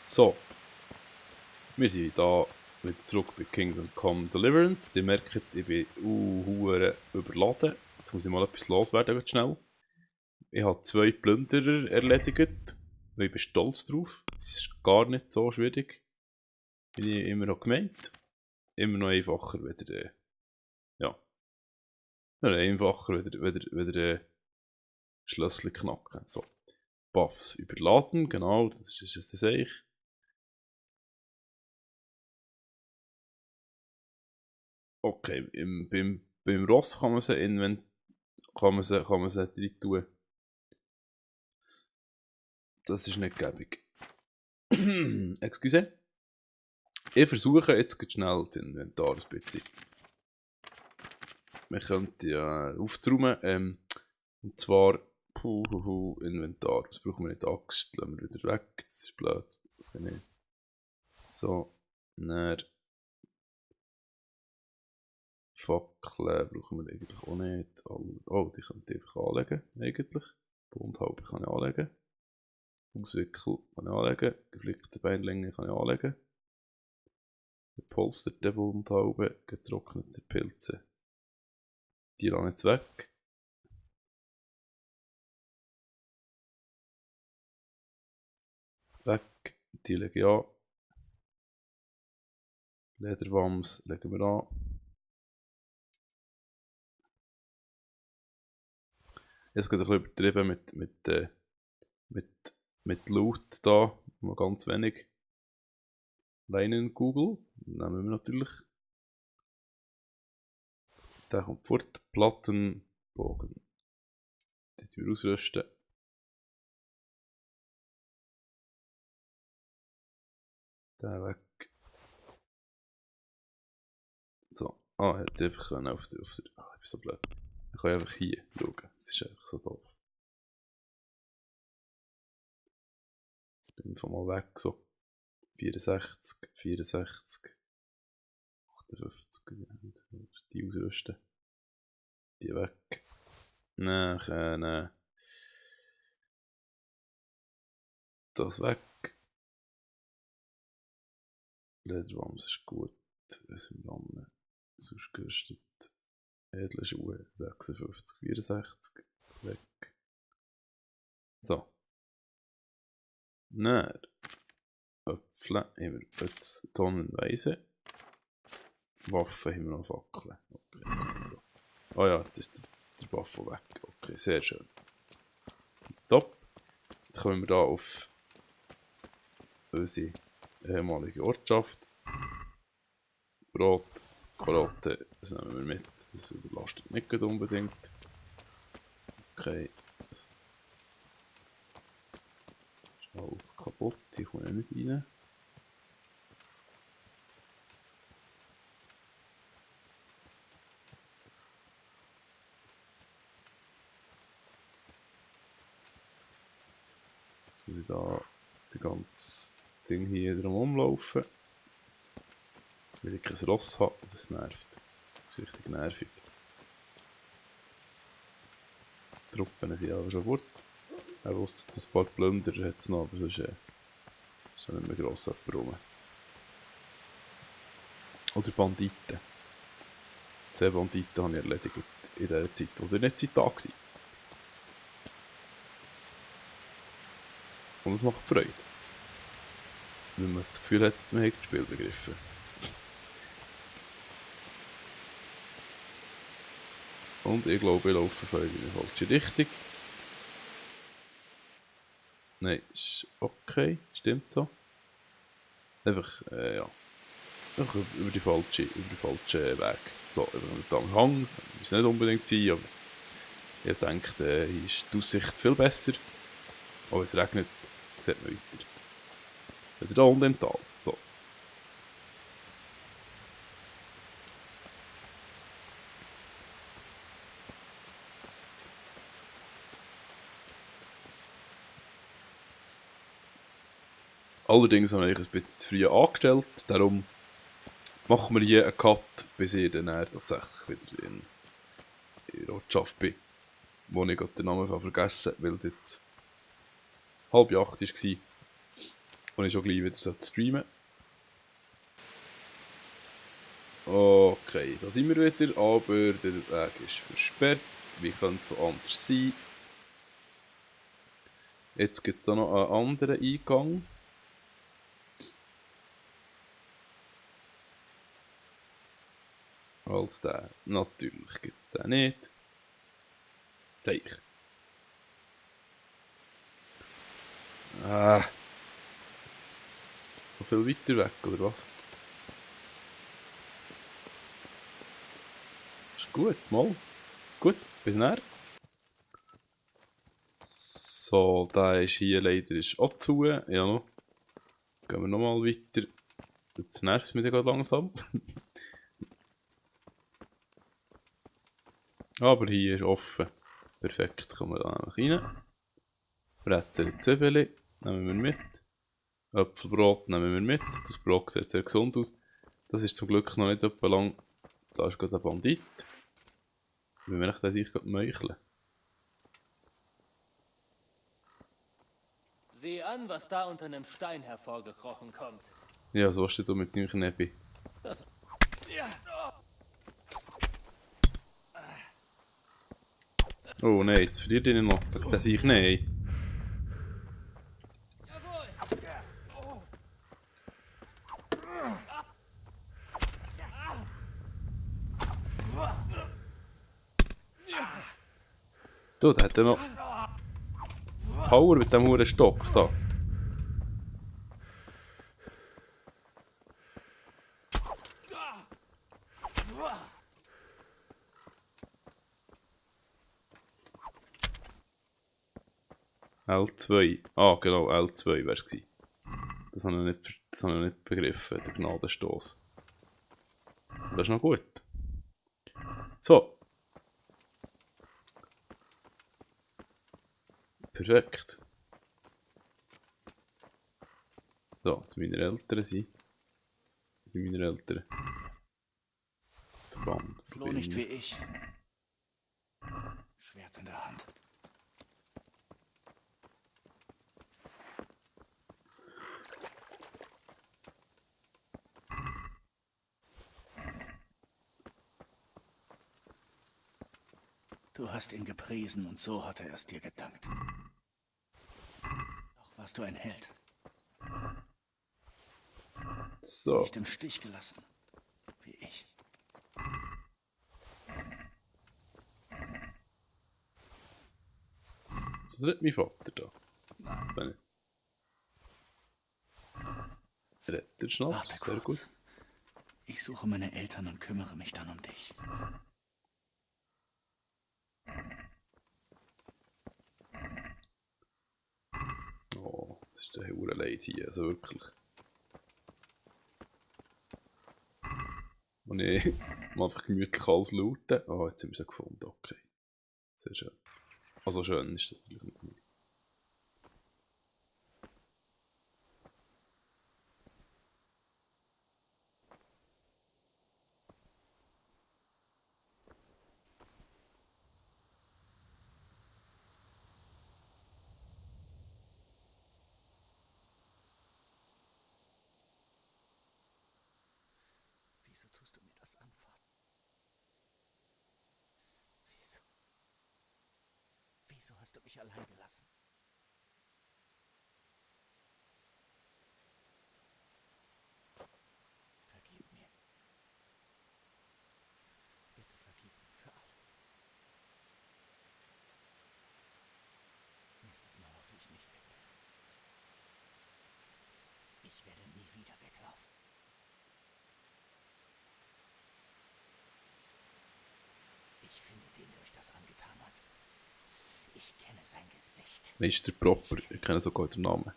So, wir sind hier wieder zurück bei Kingdom Come Deliverance. Die merken, ich bin hure überladen. Jetzt muss ich mal etwas loswerden, ganz schnell. Ich habe 2 Plünderer erledigt. Und ich bin stolz drauf. Es ist gar nicht so schwierig, wie ich immer noch gemeint. Immer noch einfacher, wieder ja. Einfacher, wieder Schlössli knacken. So. Buffs überladen, genau, das ist es eigentlich. Okay, beim Ross kann man sie kann man sie rein tun. Das ist nicht gäbig. Excuse. Ich versuche jetzt schnell das Inventar ein bisschen. Wir könnten ja aufzuräumen. Und zwar Inventar. Das brauchen wir nicht. Axt lassen wir wieder weg. Das ist blöd. Okay. So. Dann Fackeln brauchen wir eigentlich auch nicht. Oh, die könnte ich einfach anlegen. Eigentlich. Bundhaube kann ich anlegen. Auswickel kann ich anlegen. Geflickte Beinlänge kann ich anlegen. Gepolsterte Bundhaube. Getrocknete Pilze. Die lasse ich jetzt weg. Weg. Die lege ich an. Lederwams legen wir an. Jetzt geht es ein bisschen übertrieben mit Loot da. Nur ganz wenig. Leinen Google. Nehmen wir natürlich. Der kommt fort. Plattenbogen. Die tun wir ausrüsten. Der weg. So. Ah, hätte ich einfach auf der. Ah, ich bin so blöd. Ich kann einfach hier schauen. Das ist einfach so doof. Ich bin einfach mal weg. So. 64, 64. 58. Die ausrüsten. Die weg. Nein. Das weg. Lederwams ist gut. Wir sind am ausgerüstet. Edle Schuhe 56, 64. Weg. So. Dann. Äpfel haben wir jetzt tonnenweise. Waffen haben wir noch Fackeln. Okay, so. Oh ja, jetzt ist der Waffe weg. Okay, sehr schön. Top. Jetzt kommen wir hier auf unsere ehemalige Ortschaft. Brot, Karotte, das nehmen wir mit. Das überlastet nicht unbedingt. Okay, das ist alles kaputt. Hier komme ich nicht rein. Jetzt muss ich da das ganze Ding hier drum umlaufen. Weil ich kein Ross habe, das nervt. Das ist richtig nervig. Die Truppen sind aber schon fort. Er wusste, dass ein paar Plünderer hat es noch, aber sonst ist nicht mehr gross jemand rum. Oder Banditen. 2 Banditen habe ich erledigt in der Zeit, wo ihr nicht da war. Und es macht Freude. Wenn man das Gefühl hat, man hat das Spiel begriffen. Und ich glaube, ich laufe völlig in die falsche Richtung. Nein, ist okay, stimmt so. Einfach, ja. Einfach über die falsche Weg. So, über den Hang, muss nicht unbedingt sein, aber ich denke, hier ist die Aussicht viel besser. Aber es regnet, sieht man weiter. Wieder da unten im Tal. So. Allerdings habe ich ein bisschen zu früh angestellt, darum machen wir hier einen Cut, bis ich dann tatsächlich wieder in Ortschaft bin. Wo ich den Namen vergessen habe, weil es jetzt 7:30 war. Und ich schon gleich wieder streamen. Okay, da sind wir wieder, aber der Weg ist versperrt. Wie könnte es so anders sein? Jetzt gibt es da noch einen anderen Eingang. Als der. Natürlich gibt es den nicht. Teich. So viel weiter weg, oder was? Ist gut, mal. Gut, bis näher. So, der ist hier leider auch zu. Ja, noch. Gehen wir nochmal weiter. Jetzt nervt es mich gerade langsam. Aber hier ist offen. Perfekt, kommen wir da einfach rein. Brezel Zwiebeln nehmen wir mit. Apfelbrot nehmen wir mit. Das Brot sieht sehr gesund aus. Das ist zum Glück noch nicht etwa lang. Da ist gerade ein Bandit. Wie wir das sich gerade meucheln. Sieh an, was da unter einem Stein hervorgekrochen kommt. Ja, so steht du mit dem Knäppi. Das... Ja. Oh nein, jetzt verliert ihn noch. Das sehe ich nicht. Jawohl. Du, da hat er noch Power mit dem hohen Stock da. L2. Ah, genau, L2 wäre es gewesen. Das habe ich nicht begriffen, der Gnadenstoß. Das ist noch gut. So. Perfekt. So, dass meine Eltern sind. Das sind meine Eltern. Verband. Floh nicht wie ich. Schwert in der Hand. Du hast ihn gepriesen und so hat er es dir gedankt. Doch warst du ein Held. So. Nicht im Stich gelassen. Wie ich. Das redet mein Vater da. Nein. Redet der Schnaps, Warte sehr kurz. gut. Ich suche meine Eltern und kümmere mich dann um dich. Oh, das ist der hure Leid hier, also wirklich. Und ich einfach gemütlich alles looten. Oh, jetzt haben wir sie gefunden, okay. Sehr schön. Also schön ist das natürlich nicht. Wieso tust du mir das an, Vater? Wieso? Wieso hast du mich allein gelassen? Vergib mir. Bitte vergib mir für alles. Nächstes Mal laufe ich nicht weg. Ich werde nie wieder weglaufen. Ich finde den, der euch das angetan hat. Ich kenne sein Gesicht. Weißt du, der Proper, ich kenne sogar den Namen.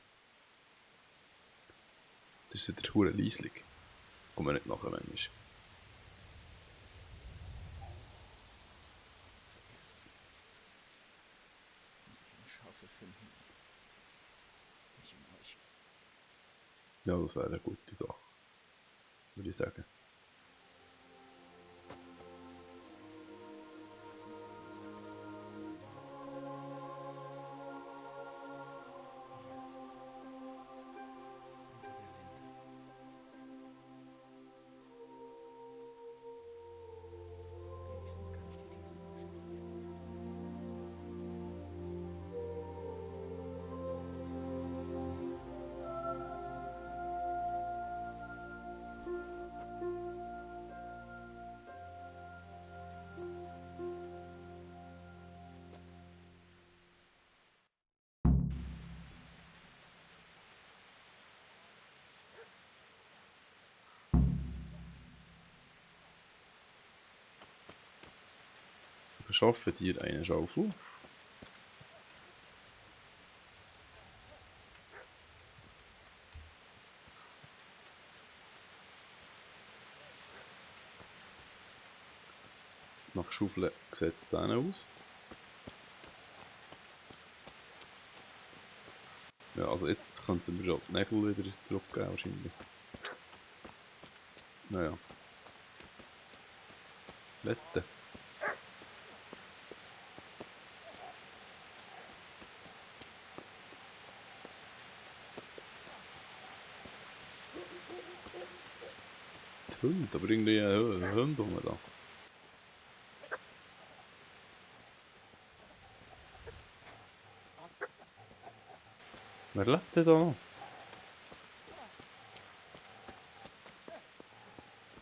Das ist der hure Liesling. Kommt mir nicht nachher, wenn ist. Zuerst muss ich eine Schaufel finden. Mich um euch. Ja, das wäre eine gute Sache. Würde ich sagen. schaffe dir eine Schaufel. Nach Schaufeln sieht es dann aus. Ja, also jetzt könnten wir schon die Nägel wieder zurückgeben wahrscheinlich. Naja. Wette. Die Hunde, aber irgendwie Hunde rum da. Wer lebt denn da noch?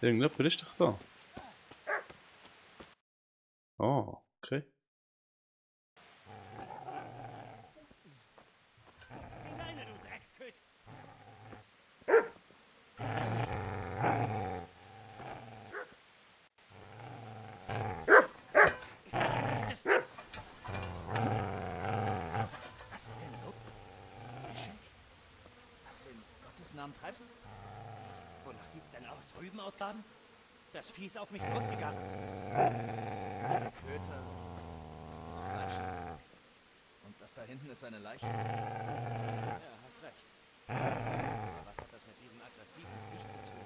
Irgendjemand ist doch da. Ah, okay. Sieh meine, du Drecksköt! Was ist denn los? Geschenk? Was in Gottes Namen treibst? Wonach sieht's denn aus? Rüben ausgraben? Das Vieh ist auf mich losgegangen. Ist das nicht der Köter des Fleisches? Und das da hinten ist seine Leiche? Ja, hast recht. Aber was hat das mit diesem aggressiven Viech zu tun?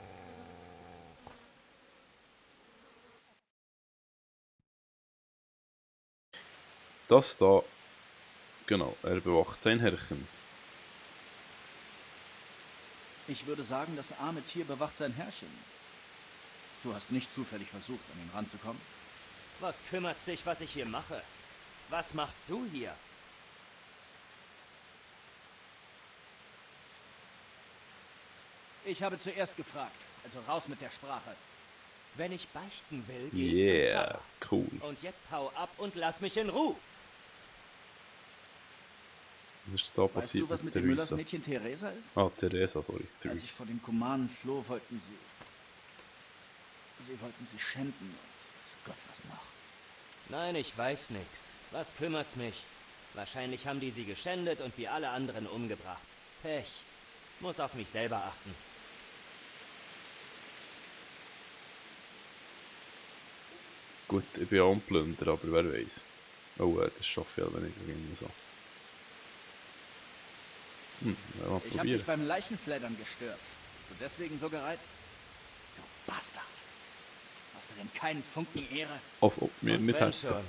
Das da, genau, er bewacht sein Herrchen. Ich würde sagen, das arme Tier bewacht sein Herrchen. Du hast nicht zufällig versucht, an ihn ranzukommen? Was kümmert's dich, was ich hier mache? Was machst du hier? Ich habe zuerst gefragt, also raus mit der Sprache. Wenn ich beichten will, gehe ich zum Yeah, Pfarrer. cool. Und jetzt hau ab und lass mich in Ruhe. Was ist da Weißt passiert du, was mit der dem Müllers Luisa? Mädchen Theresa ist? Ah, Theresa, sorry. Als ich vor den Kumanen floh, wollten sie... Sie wollten sie schänden und weiß Gott was noch. Nein, ich weiß nix. Was kümmert's mich? Wahrscheinlich haben die sie geschändet und wie alle anderen umgebracht. Pech. Muss auf mich selber achten. Gut, ich bin auch ein Plünder, aber wer weiß. Oh, das schaffe ich aber nicht irgendwie so. Mal Ich habe dich probieren. beim Leichenfleddern gestört. Bist du deswegen so gereizt? Du Bastard! Hast du denn keinen Funken Ehre? Als ob wir Und nicht wenn hätten. schon.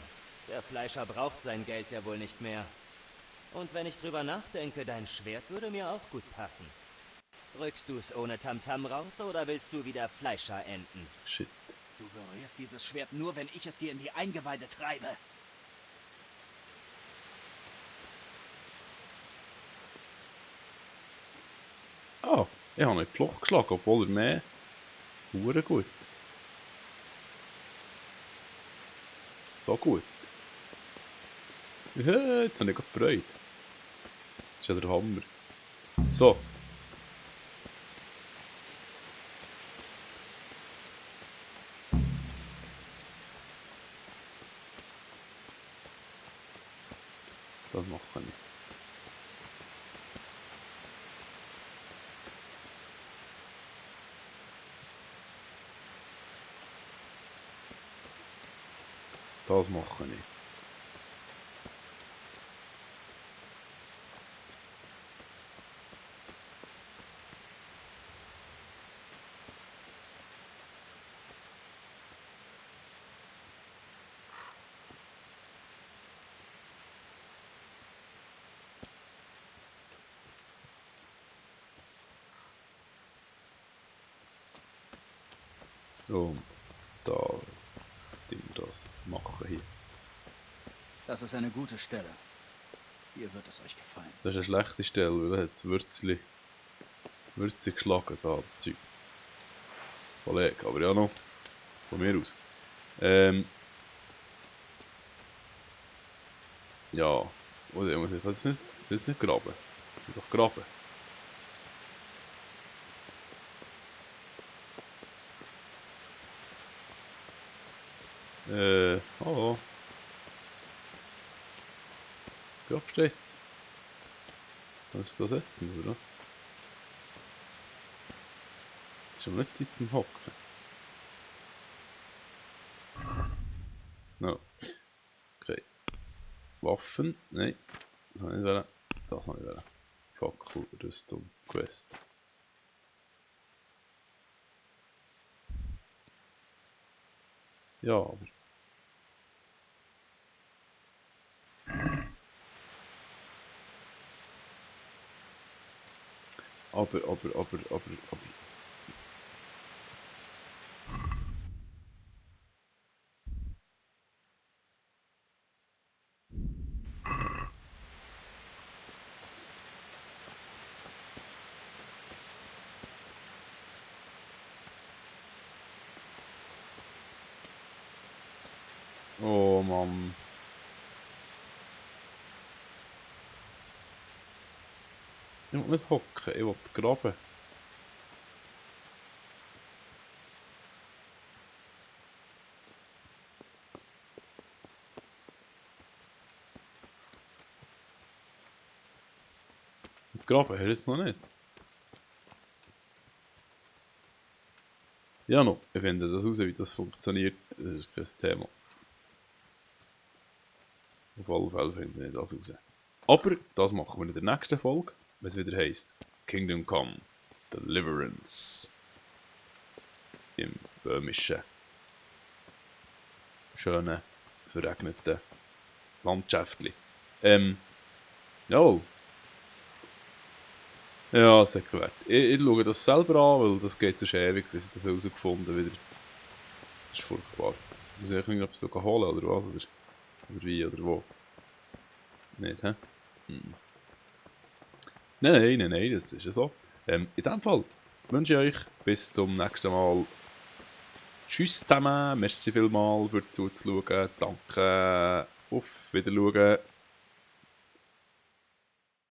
Der Fleischer braucht sein Geld ja wohl nicht mehr. Und wenn ich drüber nachdenke, dein Schwert würde mir auch gut passen. Rückst du es ohne Tamtam raus oder willst du wieder Fleischer enden? Shit. Du berührst dieses Schwert nur, wenn ich es dir in die Eingeweide treibe. Ah, ich habe nicht Floch geschlagen, obwohl er mehr. Hure gut. So gut. Ja, jetzt habe ich gerade Freude. Das ist ja der Hammer. So. Das mache ich. Das mache ich. Und da Ding das machen hier. Das ist eine gute Stelle. Hier wird es euch gefallen. Das ist eine schlechte Stelle, weil da hat es Würzli geschlagen, da das Zeug. Kollege, aber ja noch. Von mir aus. Ja. Oder ich muss jetzt nicht graben. Ich muss doch graben. Hallo. Ja, steht's. Was ist das jetzt, oder? Ist aber nicht Zeit zum Hocken. No. Okay. Waffen? Nein. Das habe ich nicht wollen. Das habe ich wollen. Fackel, Rüstung, Quest. Ja, aber... Aber... Oh Mann. Ich will nicht hocken, ich will graben. Graben, hast du es noch nicht? Ja, noch. Ich finde das raus, wie das funktioniert, das ist kein Thema. Auf alle Fälle finde ich das raus. Aber das machen wir in der nächsten Folge, wenn es wieder heisst Kingdom Come Deliverance. Im böhmischen, schönen, verregneten Landschaftli. Oh. Ja, sehr gewährt. Ich schaue das selber an, weil das geht so ewig, bis ich das herausgefunden wieder. Das ist furchtbar. Muss ich irgendwie etwas so holen oder was? Oder wie oder wo? Nicht, hä? Hm. Nein, das ist ja so. In dem Fall wünsche ich euch bis zum nächsten Mal. Tschüss zusammen, merci vielmals für zuzuschauen. Danke, auf Wiedersehen.